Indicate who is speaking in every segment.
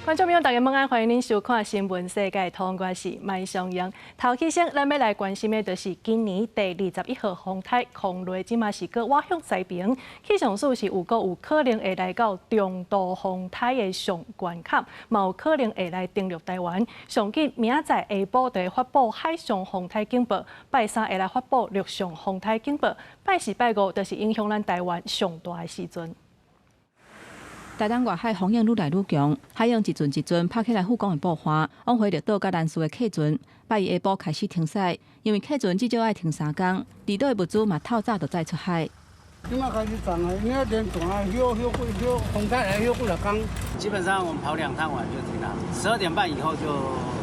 Speaker 1: 觀眾朋友，大家午安，歡迎您收看《新聞世界通》，我是麥尚陽。頭起先，咱欲來關心的就是今年第21號風颱孔雷，這馬是閣倚向西爿。氣象署是預告有可能會來到中度風颱的上懸坎，嘛有可能會來登陸台灣。上緊明仔載下晡就會發布海上風颱警報，拜三會來發布陸上風颱警報，拜四、拜五就是影響咱台灣上大的時陣。
Speaker 2: 台東外海風湧愈來愈強，海湧一陣一陣拍起來富岡的布花，往回綠島佮蘭嶼的客船，拜一下晡開始停駛，因為客船至少愛停3工，離島的物資嘛透早就載出海。
Speaker 3: 這馬開始漲啊，你要連轉啊，休休幾休風颱來休幾若工。
Speaker 4: 基本上我們跑兩趟完就停了，12點半以後就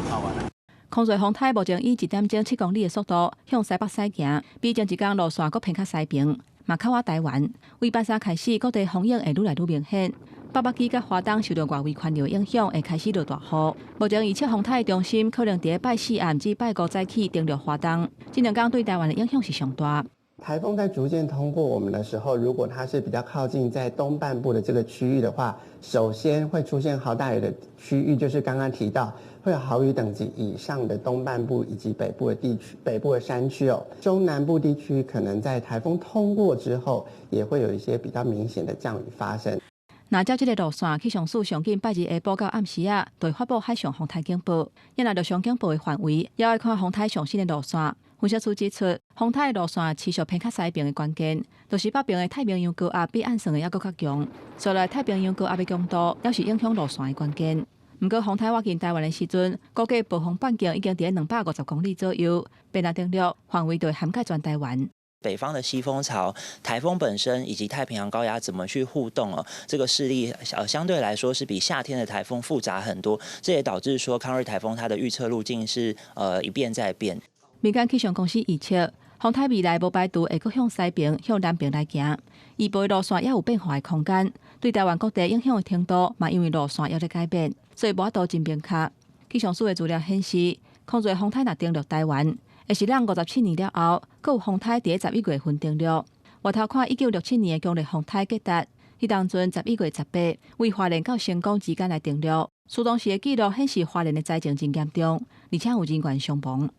Speaker 4: 跑完了。
Speaker 2: 空瑞風颱目前以1點鐘7公里的速度向西北駛行，比前一工路線閣偏較西爿，嘛較倚台灣。為拜三開始，各地風湧會愈來愈明顯。北北基佮花東受著外圍環流影響，會開始落大雨。目前預測風颱的中心可能佇拜四暗至拜五早起登陸花東，這兩工對台灣的影響是上大。
Speaker 5: 颱風在逐漸通過我們的時候，如果它是比較靠近在東半部的這個區域的話，首先會出現豪大雨的區域，就是剛剛提到會有豪雨等級以上的東半部以及北部的地區、北部的山區哦。中南部地區可能在颱風通過之後，也會有一些比較明顯的降雨發生。
Speaker 2: 若照這个路線，氣象署上緊拜二下晡到暗時仔，就會發布海上風颱警報。若陸上警報的範圍，也愛看風颱上新的路線。分析師指出，風颱的路線持續偏較西爿的關鍵，就是北爿的太平洋高壓比按算的猶閣較強。所以太平洋高壓的強度，也是影響路線的關鍵。毋過風颱倚近台灣的時陣，估計暴風半徑已經佇250公里左右，變若登陸範圍就會涵蓋全台灣。
Speaker 6: 北方的西風槽、颱風本身以及太平洋高壓怎麼去互動哦？這個勢力相對來說是比夏天的颱風複雜很多，這也導致說康瑞颱風它的預測路徑是一變再變。
Speaker 2: 民間氣象公司預測，風颱未來無排除會閣向西爿、向南爿來行，預報路線也有變化的空間，對台灣各地影響的程度嘛，因為路線也咧改變，所以無法度真明確。氣象署的資料顯示，空瑞風颱若登陸台灣，會是咱57年了後，閣有風颱佇11月份登陸。回頭看1967年的強烈風颱吉達，彼當陣11月18，為花蓮到成功之間來登陸。事當時的記錄顯示，花蓮的災情真嚴重，而且有人員傷亡。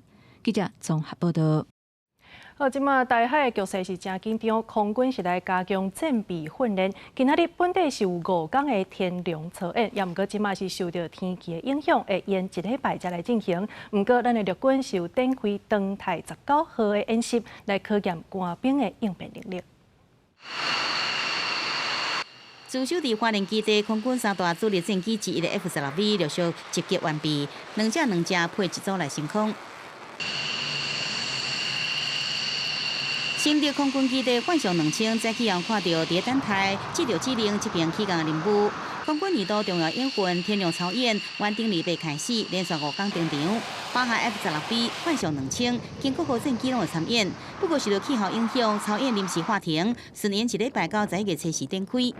Speaker 2: 記者綜合報道。
Speaker 1: 好，這馬台海的局勢是誠緊張，空軍是來加強戰備訓練。今仔日本底是有5工的天龍操演，也毋過這馬是受著天氣的影響，會延一禮拜才來進行。毋過，咱的陸軍是有展開長泰19號的演習，來考驗官兵的應變能力。
Speaker 7: 駐守佇花蓮基地空軍三大主力戰機之一的 F-16V 陸續集結完畢，兩隻兩隻配一組來升空。新竹空軍基地幻象2000早起後看著佇等待，接著指令執行起降任務。空軍年度重要演訓天龍操演，原頂禮拜開始連續5工登場，包含 F-16V、幻象2000、經國號戰機攏會參演。不過受著氣候影響，操演臨時喊停，順延一禮拜到11月初四展開。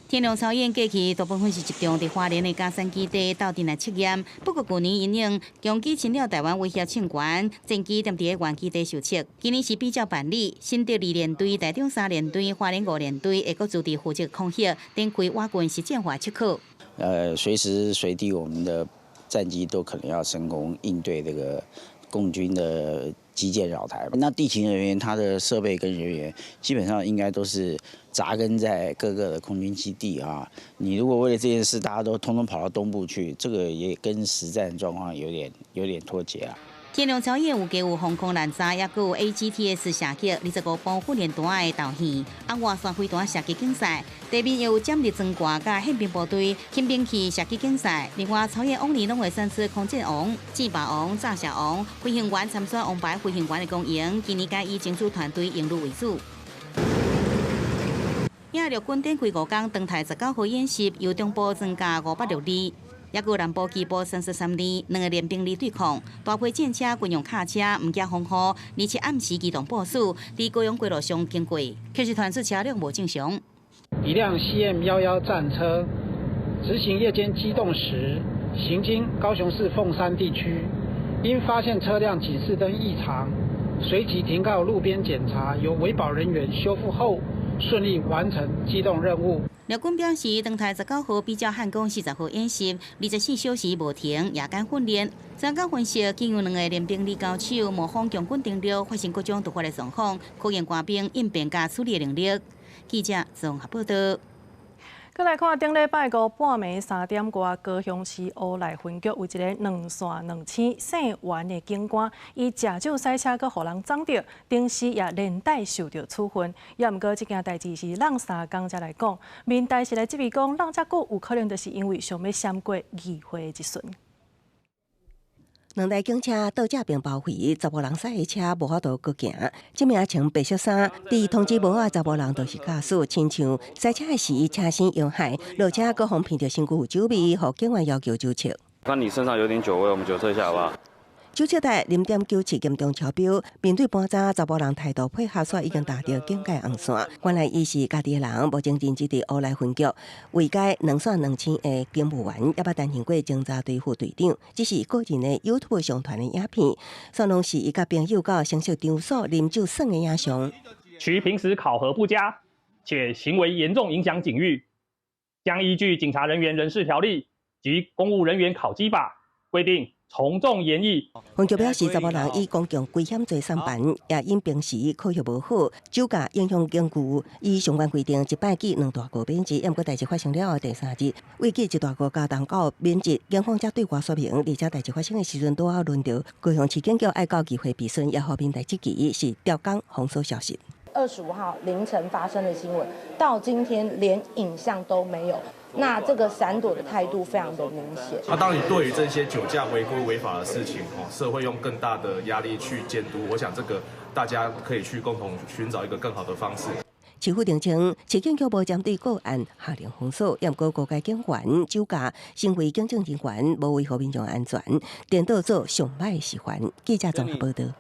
Speaker 7: 天龍操演過去大部分是集中佇花蓮的佳山基地鬥陣來測驗，不過舊年因應共機侵擾台灣威脅衝懸，戰機踮佇個原基地受測。今年是比照辦理，新竹二連隊、台中三連隊、花蓮五連隊會閣駐佇負責空域，展開我軍實戰化測考。
Speaker 8: 隨時隨地我們的戰機都可能要升空應對這個共軍的機艦擾台。那地勤人員他的設備跟人員基本上應該都是扎根在各個的空軍基地啊。你如果為了這件事，大家都通通跑到東部去，這個也跟實戰狀況有點脫節啊。
Speaker 7: 天龍操演有加有防空攔炸，抑閣有 AGTS 射擊25步訓練彈的導彈，啊外線飛彈射擊競賽，地面又有殲力裝掛佮憲兵部隊輕兵器射擊競賽。另外，操演往年攏會選出空戰王、戰靶王、炸射王、飛行員參選王牌飛行員的光榮，今年改以爭取團隊榮譽為主。也陸軍展開5工長泰19號演習，由中部裝甲562，抑閣南部機步33旅，兩个練兵旅對抗，大批戰車、軍用卡車，毋驚風雨，而且暗時機動部署，佇高雄街路上經過，可是傳出車輛無正常。
Speaker 9: 一輛 CM-11戰車執行夜間機動時，行經高雄市鳳山地區，因發現車輛警示燈異常，隨即停靠路邊檢查，由維保人員修復後，順利完成機動任務。
Speaker 7: 陸軍表示，當台19號比照漢光40號演習，24小時無停夜間訓練。專家分析，僅有兩个練兵的高手模仿共軍登陸，發生各種突發的狀況，考驗官兵應變佮處理能力。記者綜合報道。
Speaker 1: 閣來看頂禮拜五半暝3點外，高雄市烏來分局有一个兩線兩星姓袁的警官，伊食酒駛車閣予人撞著，同時也連帶受著處分。也毋過這件代誌是挵3工才來講，民代是來質疑講，挵遮久有可能就是因為想欲閃過議會的質詢。
Speaker 10: 兩台警車倒車並包圍，查埔人駛的車無法度閣行。這名穿白色衫、佇通知帽仔查埔人就是駕駛，親像駛車的時車身搖晃，落車閣予聞著身軀有酒味，予警員要求酒測。
Speaker 11: 看你身上有點酒味，我們酒測一下好不好？
Speaker 10: 酒測值0.97嚴重超標，面對盤查查埔人態度配合，煞已經踏著警戒紅線。原來伊是家己的人，目前任職佇烏來分局，位階兩線兩星的警務員，也捌擔任過偵查隊副隊長。這是個人的 YouTube 上傳的影片，煞攏是伊佮朋友到相熟場所啉酒耍的影像。
Speaker 12: 其平時考核不佳，且行為嚴重影響警譽，將依據《警察人員人事條例》及《公務人員考績法》規定，從重研議。
Speaker 10: 分局表示，查埔人以公共危險罪送辦，也因平時考核無好，酒駕影響警譽。依相關規定，一擺記兩大過免職，毋過代誌發生了後第三日，未記一大過加重到免職。警方才對外說明，而且代誌發生的時陣，拄好輪著高雄市警局愛到議會備詢，也予民代質疑是刁工封鎖消息。
Speaker 13: 25號凌晨發生的新聞，到今天連影像都沒有。那這個閃躲的態度非常的明顯。
Speaker 14: 那當你對於這些酒駕違規違法的事情，社會用更大的壓力去監督，我想這個大家可以去共同尋找一個更好的方式。
Speaker 10: 市府澄清，市警局無針對個案下令封鎖，毋過高階警員酒駕成為警政人員，無維護民眾安全，顛倒做上歹示範。記者綜合報道。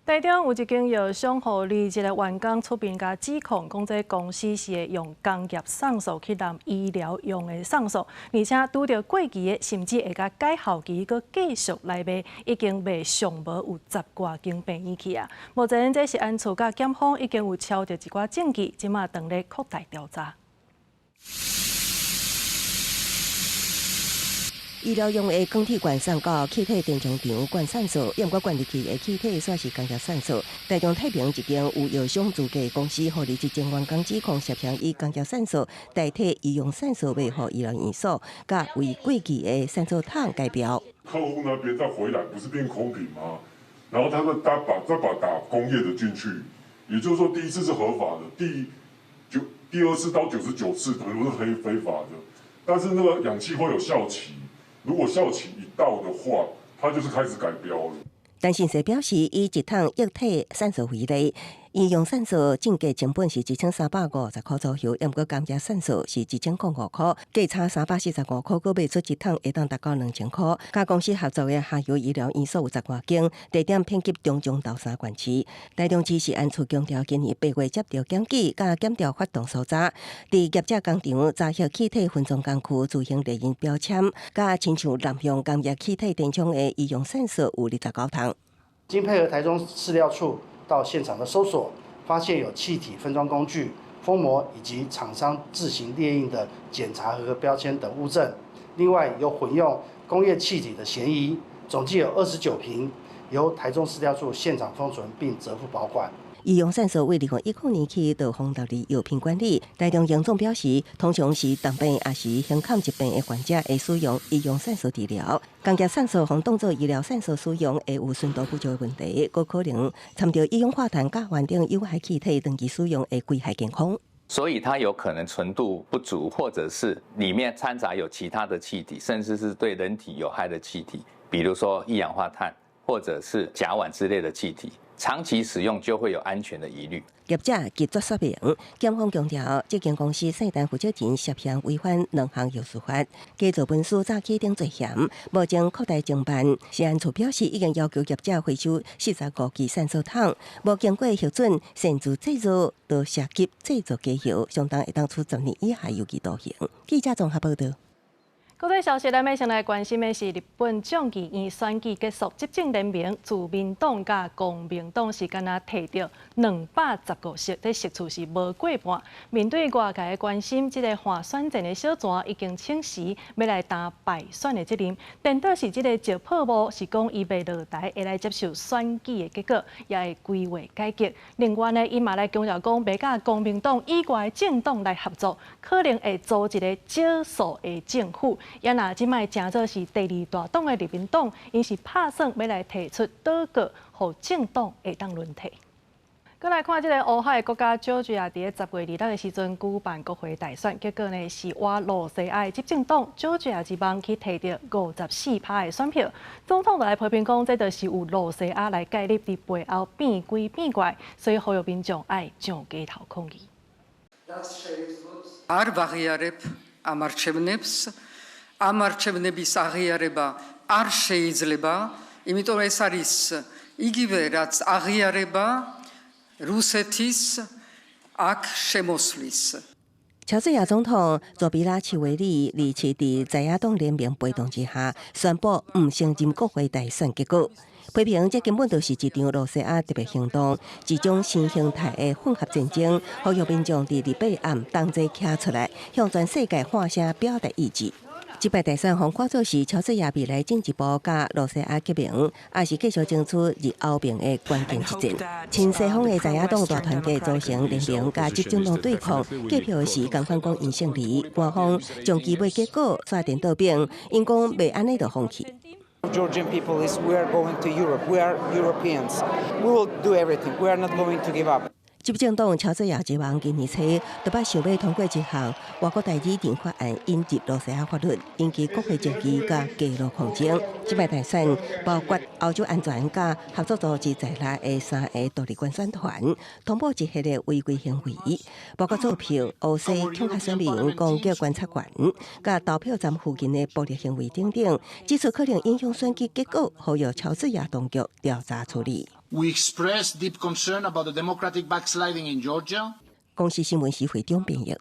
Speaker 1: 台中有一間藥商，予離職的員工出面共指控，講這公司是會用工業酵素去濫醫療用的酵素，而且拄著過期的，甚至會共改效期，閣繼續來賣，已經賣上無有十外間病院去啊！目前這食安處佮檢方已經有抄著一寡證據，這馬正咧擴大調查。
Speaker 10: 醫療用的鋼鐵罐送到氣體電廠場灌酵素，毋過灌入去的氣體煞是工業酵素。台中太平一間有藥商資格公司，予離職前員工指控涉嫌以工業酵素代替醫用酵素賣予醫療院所，佮為過期的酵素桶改標。
Speaker 15: 客戶那邊再回來，不是變空瓶嗎？然後他們再把打工業的進去，也就是說第一次是合法的，第二次到99次可能是黑非法的，但是那個氧氣會有效期。如果效期一到的話，它就是開始改標了。
Speaker 10: 陳信社表示，以一桶液體酵素為例，醫用酵素進價成本是1350塊左右，毋過工業酵素是1005塊，價差345塊，閣賣出一桶會當達到2000塊。佮公司合作的下游醫療院所有十外間，地點遍及中彰投三縣市。台中市食安處強調，今年8月接著檢舉，佮檢調發動搜查，佇業者工廠查核氣體分裝工具、自行列印標籤，佮親像濫用工業氣體電廠的醫用酵素有29桶。
Speaker 9: 經配合台中飼料處到現場的搜索，發現有氣體分裝工具、封膜以及廠商自行列印的檢查合格標籤等物證。另外有混用工業氣體的嫌疑，總計有29瓶，由台中飼料處現場封存並責付保管。
Speaker 10: 醫用酵素為2010年起就放納入藥品管理。台中榮總表示，通常是重病抑是胸腔疾病的患者會使用醫用酵素治療。工業酵素予當做醫療酵素使用，會有純度不足的問題，閣可能摻著一氧化碳、甲烷等有害氣體，長期使用會危害健康。
Speaker 16: 所以它有可能純度不足，或者是裡面摻雜有其他的氣體，甚至是對人體有害的氣體，比如說一氧化碳或者是甲烷之類的氣體。長期使用就會有安全的疑慮。
Speaker 10: 業者拒絕說明，檢方強調，這間公司姓陳負責人涉嫌違反兩項藥事法，假造文書詐欺等罪嫌，目前擴大偵辦。食安處表示，已經要求業者回收45支酵素桶，無經過核准擅自製造，就涉及製造假藥，相當會當處10年以下有期徒刑。記者綜合報道。
Speaker 1: 國際消息，咱欲先來關心的是日本眾議院選舉結束，執政聯盟自民黨佮公明黨是干焦提著215席，這席次是無過半。面對外界的關心，這個換選戰的小泉已經請辭，欲來擔敗選的責任。顛倒是這個石破茂是講伊袂落台，會來接受選舉的結果，也會規劃改革。另外呢，伊嘛來強調講，欲佮公明黨以外的政黨來合作，可能會組一個少數的政府。也若這擺成做是第二大黨的自民黨，𪜶是拍算欲來提出倒閣，予政黨會當輪替。閣來看這個烏海國家喬治亞，佇咧10月26的時陣舉辦國會大選，結果呢是倚露西亞的執政黨喬治亞之望去提著54趴的選票。總統就來批評講，這就是有露西亞來介入佇背後變鬼變怪，所以呼籲民眾愛上街頭抗議。
Speaker 17: არ ვაღიარებ ამ არჩევნებს. ამ არჩევნების აღიარება არ შეიძლება, იმიტომ ეს არის იგივე რაც აღიარება რუსეთის აქ შემოსვლის.
Speaker 10: 喬治亞總統佐比拉奇維里二七佇在野黨聯盟陪同之下，宣布毋承認國會大選結果，批評這根本就是一場露西亞特別行動，一種新形態的混合戰爭，呼籲民眾佇禮拜暗同齊徛出來，向全世界喊聲表達意志。這擺大選予看做是喬治亞未來進一步佮露西亞結盟，抑是繼續爭取入歐盟的關鍵一戰。親西方的在野黨大團結組成聯盟，佮執政黨對抗，計票時仝款講𪜶勝利，官方將期尾結果煞顛倒反，𪜶講袂按呢就放棄。
Speaker 18: Georgian people is we are going to Europe. We are Europeans. We will do everything. We are not going to give up.
Speaker 10: 執政黨喬治亞之望今年初就捌想欲通過一項外國代理人法案引入露西亞法律，引起國會爭議佮街路抗爭。這擺大選包括歐洲安全佮合作組織在內的三個獨立觀選團，通報一系列違規行為，包括作票、烏西恐嚇選民、攻擊觀察員、佮投票站附近的暴力行為等等，指出可能影響選舉結果，呼籲喬治亞當局調查處理。
Speaker 19: We express deep concern about the democratic backsliding in Georgia.
Speaker 10: 公視新聞徐慧中編譯。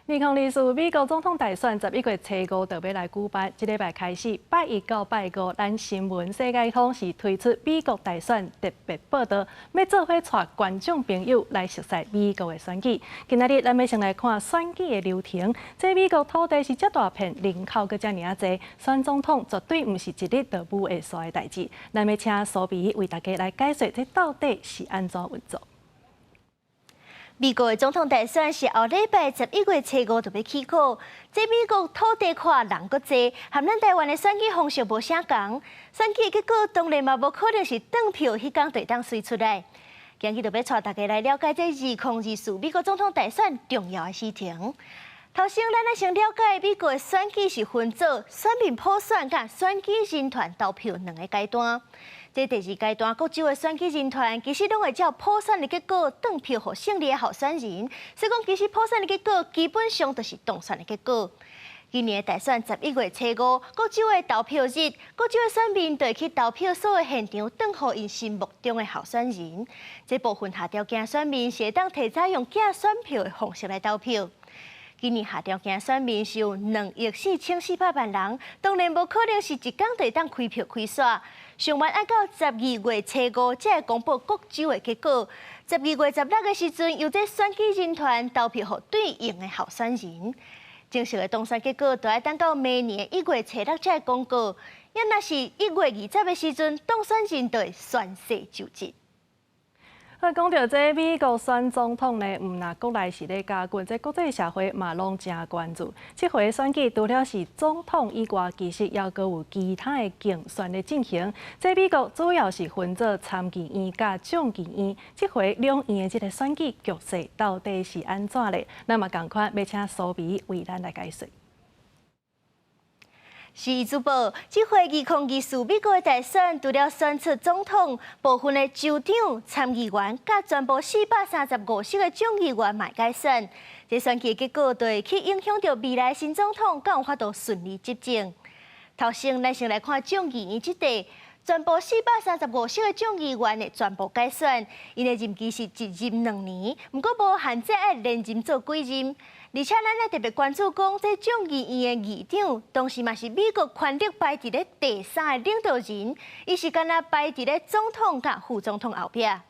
Speaker 1: 2024美國總統大選11月初五就欲來舉辦，這禮拜開始，拜一到拜五，咱新聞世界通是推出美國大選特別報道，欲做伙帶觀眾朋友來熟悉美國的選舉。今仔日咱欲先來看選舉的流程。這美國土地是遮大片，人口閣遮爾仔濟，選總統絕對毋是一日就舞會煞的代誌。咱欲請蘇比為大家來解說，這到底是按怎運作。
Speaker 20: 美國的總統大選是後禮拜11月初五就欲起鼓。這美國土地闊人閣濟，和咱台灣的選舉方式無啥仝。選舉結果當然嘛無可能是轉票彼工就會當隨出來。今日就欲帶大家來了解這2024美國總統大選重要的時程。頭先，咱來先了解美國的選舉是分做選民普選佮選舉人團投票兩个階段。這第二階段，各州的選舉人團其實攏會照普選的結果轉票予勝利的候選人，所以講其實普選的結果基本上就是當選的結果。今年的大選十一月初五，各州的投票日，各州的選民就會去投票所的現場轉予𪜶心目中的候選人。這部分合條件選民是會當提早用寄選票的方式來投票。今年合條件選民是有2億4400萬人，當然無可能是一工就會當開票開煞。上晚愛到十二月初五才會公布各州的結果。12月16的時陣，由這選舉人團投票予對應的候選人。正式的當選結果，就愛等到明年1月初6才會公告。也若是1月20的時陣，當選人就會宣誓就職。
Speaker 1: 好，講著這美國選總統呢，毋但國內是咧加緊，這國際社會嘛攏誠關注。這回選舉除了是總統以外，其實猶閣有其他的競選咧進行。這美國主要是分做參議院佮眾議院，這回兩院的這個選舉局勢到底是按怎咧？咱嘛仝款欲請蘇比為咱來解說。
Speaker 20: 是主播，這回2024美國的大選，除了選出總統，部分的州長、參議員，佮全部435席的眾議員嘛會改選。這選舉結果，就會去影響著未來新總統敢有法度順利執政。頭先，咱先來看眾議院這塊，全部435席的眾議員會全部改選，𪜶的任期是一任兩年，毋過無限制愛連任做幾任。而且咱咧特別關注講，這眾議院的議長，同時嘛是美國權力排佇咧第三个領導人，伊是敢若排佇咧總統佮副總統後壁。啊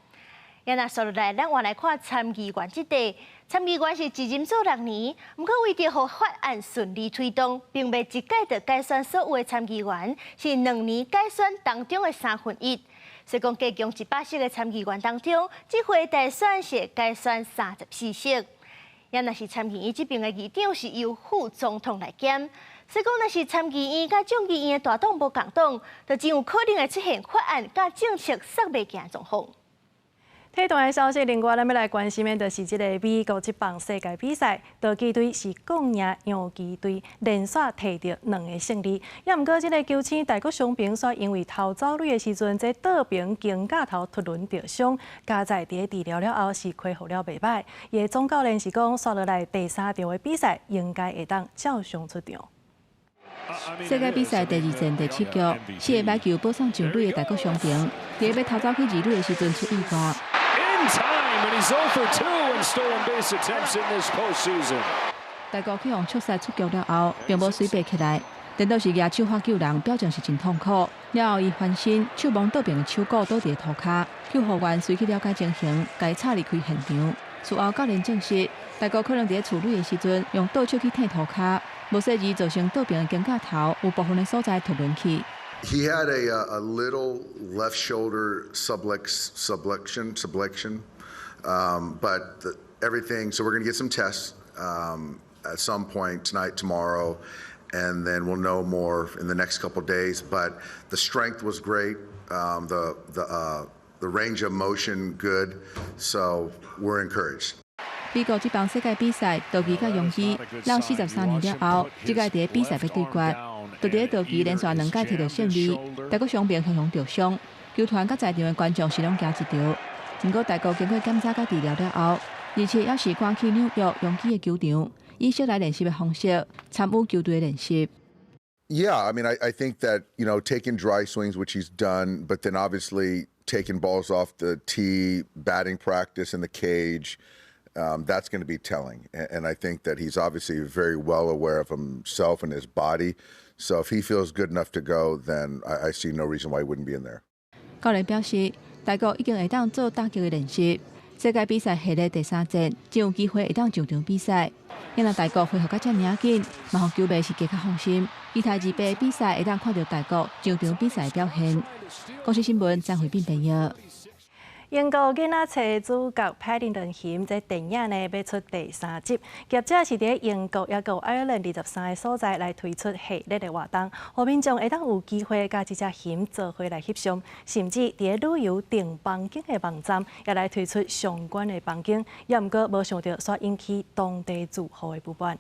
Speaker 20: 若紲落來，咱換來看參議員這塊，參議員是一任做6年，毋過為著予法案順利推動，並袂一屆就改選所有的參議員，是2年改選當中的三分一。所以講，加強100席的參議員當中，這回大選是改選34席。啊若是參議院這邊的議長是由副總統來兼，所以講若是參議院佮眾議院的大黨無仝黨，就真有可能會出現法案佮政策煞袂行狀況。
Speaker 1: 體壇的消息，另外咱欲來關心的，就是這个美國職棒世界比賽，道奇隊是摃贏洋基隊，連續提著兩个勝利。也毋過，這个球星大谷翔平煞因為偷走壘的時陣，這倒爿肩胛頭突輪著傷，佳哉佇咧治療了後是恢復了袂䆀。伊的總教練是講，紲落來第三場的比賽應該會當照常出場。
Speaker 2: 世界比賽第二戰第七局，四个擺球保送上壘的大谷翔平，佇咧欲偷走去二壘的時陣出意外。
Speaker 21: In time, and he's 0 for 2 in stolen base attempts in this postseason.
Speaker 2: 大谷去予觸殺出局了後，並無隨爬起來，顛倒是舉手喝救人，表情是真痛苦。了後，伊翻身，手摸倒爿的手骨倒佇塗跤，救護員隨去了解情形，共伊插離開現場。事後教練證實，大谷可能佇咧處壘的時陣用倒手去䢡塗跤，無細膩造成倒爿的肩胛頭有部分的所在脫輪去。
Speaker 22: He had a little left shoulder subluxation, but everything. So we're going to get some tests at some point tonight, tomorrow, and then we'll know more in the next couple days. But the strength was great. The range of motion good. So we're encouraged.
Speaker 2: 美國職棒世界比賽，道奇佮洋基，繞43年了後，這屆佇咧比賽欲對決，就佇咧道奇連續兩屆提著勝利，大谷翔平雄雄著傷，球團佮在場的觀眾是攏驚一趒。毋過大谷經過檢查佮治療了後，而且猶是趕去紐約洋基的球場，以小來練習的方式參與球隊的練習。
Speaker 22: Yeah, I mean, I think that taking dry swings, which he's done, but then obviously taking balls off the tee, batting practice in the cage. That's going to be telling. And I think that he's obviously very well aware of himself and his body. So if he feels good enough to go, then I see no reason why he wouldn't be in there.
Speaker 2: 教練表示，大谷已經會當做打擊的練習。世界比賽系列第三戰，真有機會會當上場比賽。若大谷恢復甲遮爾緊，嘛予球迷是加較放心。期待28比賽會當看著大谷上場比賽表現。公視新聞張惠斌編譯。
Speaker 1: 英國囡仔冊主角帕丁頓熊這電影呢，欲出第三集，業者是佇英國抑閣愛爾蘭23个所在來推出系列的活動，予民眾會當有機會佮這隻熊做伙來翕相，甚至佇咧旅遊訂房間的網站也來推出相關的房間，也毋過無想著煞引起當地住戶的不滿。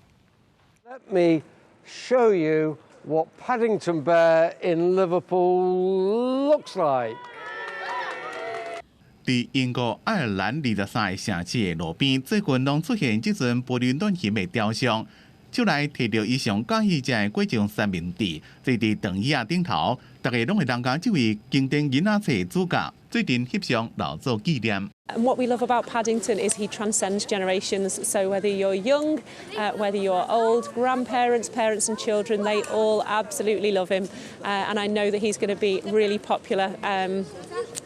Speaker 23: Let me show you what Paddington Bear in Liverpool looks like.
Speaker 24: 佇英國、愛爾蘭23个城市的路邊，最近攏出現這尊布靈頓熊的雕像，手內提著伊上佮意食的果醬三明治，坐佇長椅仔頂頭，逐家攏會當佮這位經典囡仔冊主角做陣翕相留作紀念。
Speaker 25: And what we love about Paddington is he transcends generations. So whether you're young, whether you're old, grandparents, parents and children, they all absolutely love him. And I know that he's going to be really popular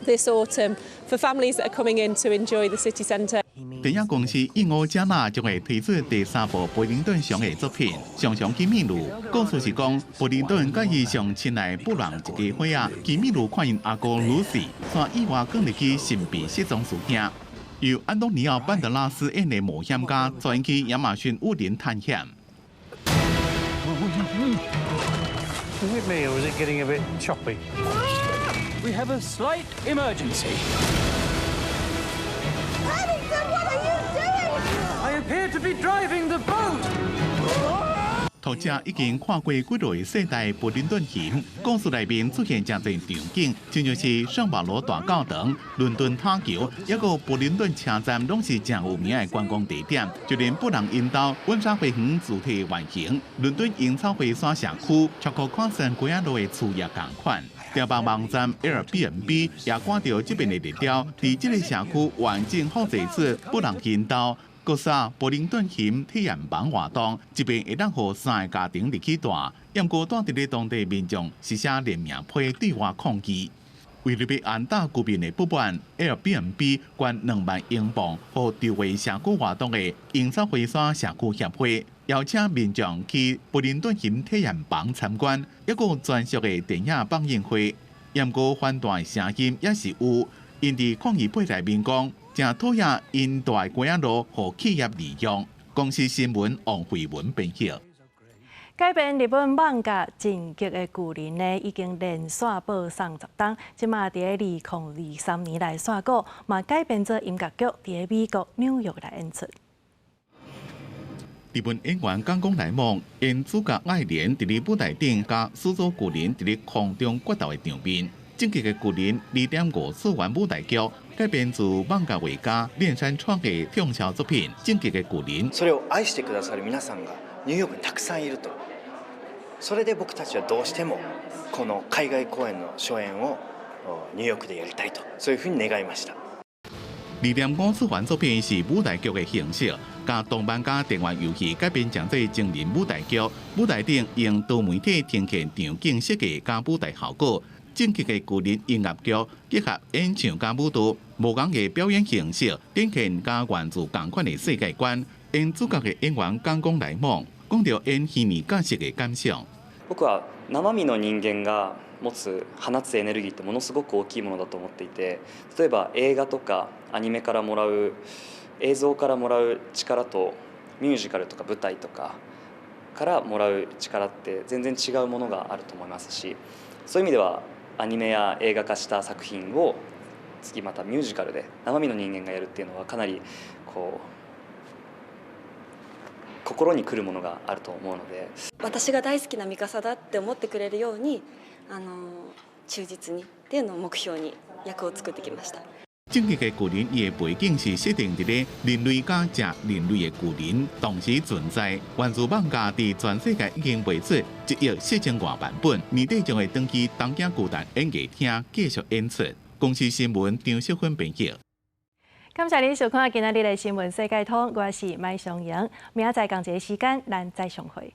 Speaker 25: this autumn for families that are coming in to enjoy the city centre.
Speaker 24: 電影公司應烏加納將會推出第三部布靈頓熊的作品，常常去迷路。故事是講，布靈頓佮伊上親愛布朗一家伙仔，去秘魯看𪜶阿姑露西，煞意外捲入去神秘失蹤事件。由安東尼奧班德拉斯演的冒險家，帶𪜶去亞馬遜雨林探險。
Speaker 26: Is it me or is it getting a bit choppy? We have a slight emergency.
Speaker 27: Paddington, what are you doing?
Speaker 26: I appear to be driving the boat.
Speaker 24: 讀者已經看過幾落世代布靈頓熊，故事內面出現誠濟場景，親像是聖保羅大教堂、倫敦塔橋，抑閣布靈頓車站，攏是誠有名的觀光地點。就連布朗𪜶兜溫莎花園主題原型、倫敦櫻草花山社區、巧克看山街仔路的厝也仝款。訂房網站 Airbnb 也趕著這邊的熱潮，佇這个社區完整複製出布朗𪜶兜。閣煞柏靈頓熊體驗房活動，一遍會當予三个家庭入去蹛，毋過蹛佇咧當地民眾是寫聯名批對外抗議。為著欲安撫居民的不滿，Airbnb 捐2萬英鎊予籌劃社區活動的英薩惠山社區協會，邀請民眾去柏靈頓熊體驗房參觀，一個專屬的電影放映會。毋過反對的聲音也是有，𪜶佇抗議批內面講，誠討厭𪜶蹛的街仔路予企業利用。公視新聞王慧文編譯。
Speaker 1: 改編日本漫畫《進擊的巨人》呢，已經連續播送10冬，這馬佇2023年來煞稿，嘛改編做音樂劇，佇美國紐約來演出。
Speaker 24: 日本演員岡宮來夢演主角愛蓮佇咧舞台頂，佮始祖巨人佇咧空中決鬥的場面。進擊的巨人2.5次元舞台劇改編自漫畫畫家諫山創的暢銷作品《進擊的巨人》。
Speaker 3: それを愛してくださる皆さんがニューヨークにたくさんいると。それで僕たちはどうしてもこの海外公演の初演をニューヨークでやりたいと、そういうふうに願いました。
Speaker 24: 2.5次元作品是舞台劇的形式，共動漫佮電玩遊戲改編成做真人舞台劇。舞台頂用多媒體呈現場景設計佮舞台效果。進擊的巨人音樂劇結合演唱佮舞蹈，無仝的表演形式，展現佮原著仝款的世界觀。演主角的演員岡宮來夢講著演虛擬角色的感想。
Speaker 4: 僕は生身の人間が持つ放つエネルギーってものすごく大きいものだと思っていて、例えば映画とかアニメからもらう映像からもらう力とミュージカルとか舞台とかからもらう力って全然違うものがあると思いますし、そういう意味ではアニメや映画化した作品を次またミュージカルで生身の人間がやるっていうのはかなりこう心にくるものがあると思うので。
Speaker 5: 私が大好きなミカサだって思ってくれるように忠実にっていうのを目標に役を作ってきました。
Speaker 24: 進擊的巨人，伊的背景是設定佇咧人類佮食人類的巨人同時存在。原著漫畫佇全世界已經賣出1億4千外萬本，年底將會轉去東京巨蛋演藝廳繼續演出。公視新聞張淑芬編譯。
Speaker 1: 感謝您收看今仔日的新聞世界通，我是麥松瑩，明仔載仝一个時間，咱再相會。